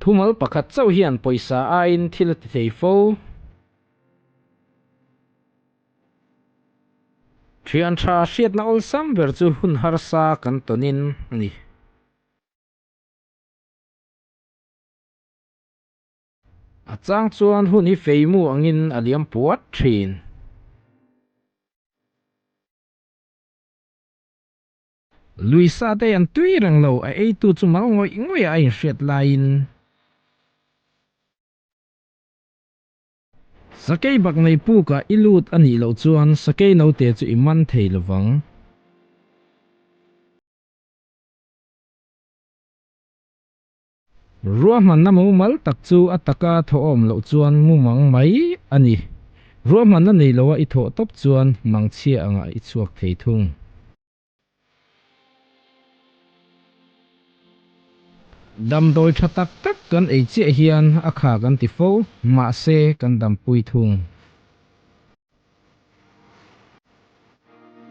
Thumal pakhat chauh hian pawisa aiin thil a ti thei fo. Thian tha hriatna awlsam ber chu hun harsa kan tawnin a ni. A chang chuan hun hi feimu angin a liam puat thin. Lui sa te an tui reng lo, a eitu chu mal ngawih ngawih a inhriat laiin. Sakei bak nei pukah i lut a nih loh chuan sakei note chu i man thei lovang. Ruahmanna mumal tak chu a taka thawhawm loh chuan mumang mai a ni. Ruahmanna nei loa i thawh tawp chuan mangchhia angah i chhuak thei thung. Damdawi tha tak tak kan ei chiah hian a kha kan ti fo, mahse kan dampui thung.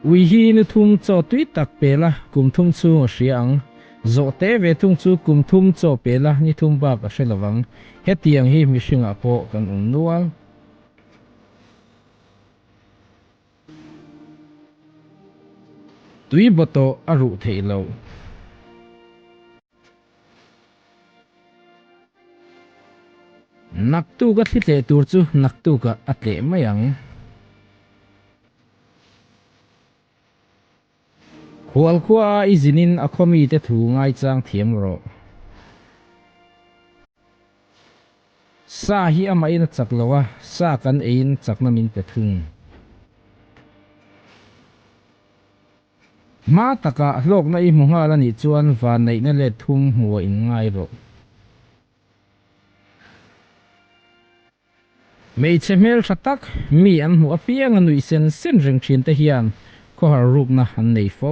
Ui hi ni thum chaw tui tak pe la, kum thum chhung a hria ang. Zawh te ve thung chu kum thum chaw pe la, ni thum bak a hre lovang. Hetiang hi mihringah pawh kan awm nual. Tui bawtawh a ruh theih loh. Naktuk a thli tleh tur chu naktukah a tleh mai ang. Khualkhua a i zinin a khaw mite thu ngaichang thiam rawh. Sa hi amahin a chak lo a, sa kan eiin chakna min pe thung. Hma takah hlawkna i hmu nghal a nih chuan vanneihna let thum hmuh a inngai rawh. Hmeichhe hmeltha tak, mi an hmuh apiang a nuih sen sen reng thin te hian khawhar rukna an nei fo.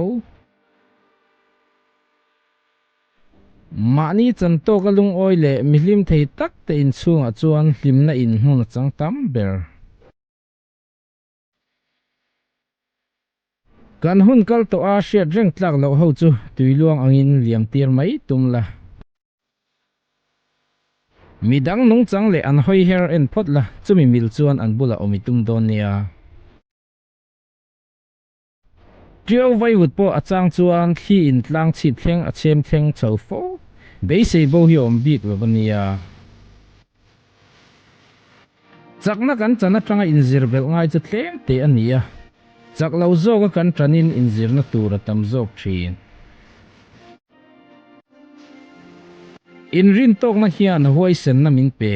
Mahni chan tawka lungawi leh mihlim thei tak te inchhungah chuan hlimna in hmun a chang tam ber. Kan hun kal tawh a hriat reng tlak loh ho chu tuiluang angin liam tir mai tum la. Midang nungchang leh an hawi her en phawt la, chumi mil chuan an bulah awm i tum dawn nia. Ṭiau vaivut pawh a chang chuan thli in tlang chhip thleng a chhem thleng chho fo. Beisei bo hi a awm bik lo a nia. Chakna kan chan atanga inzir belh ngai chu tlem te a ni a, chak lo zawka kan tanin inzirna tur a tam zawk thin. Inrintawkna hian huaisenna min pe.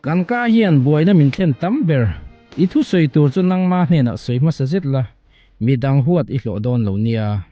Kan ka hian buaina min thlen tam ber. I thusawi tur chu nangma hnenah sawi hmasa zet la, midang huat i hlawh dawn lo nia.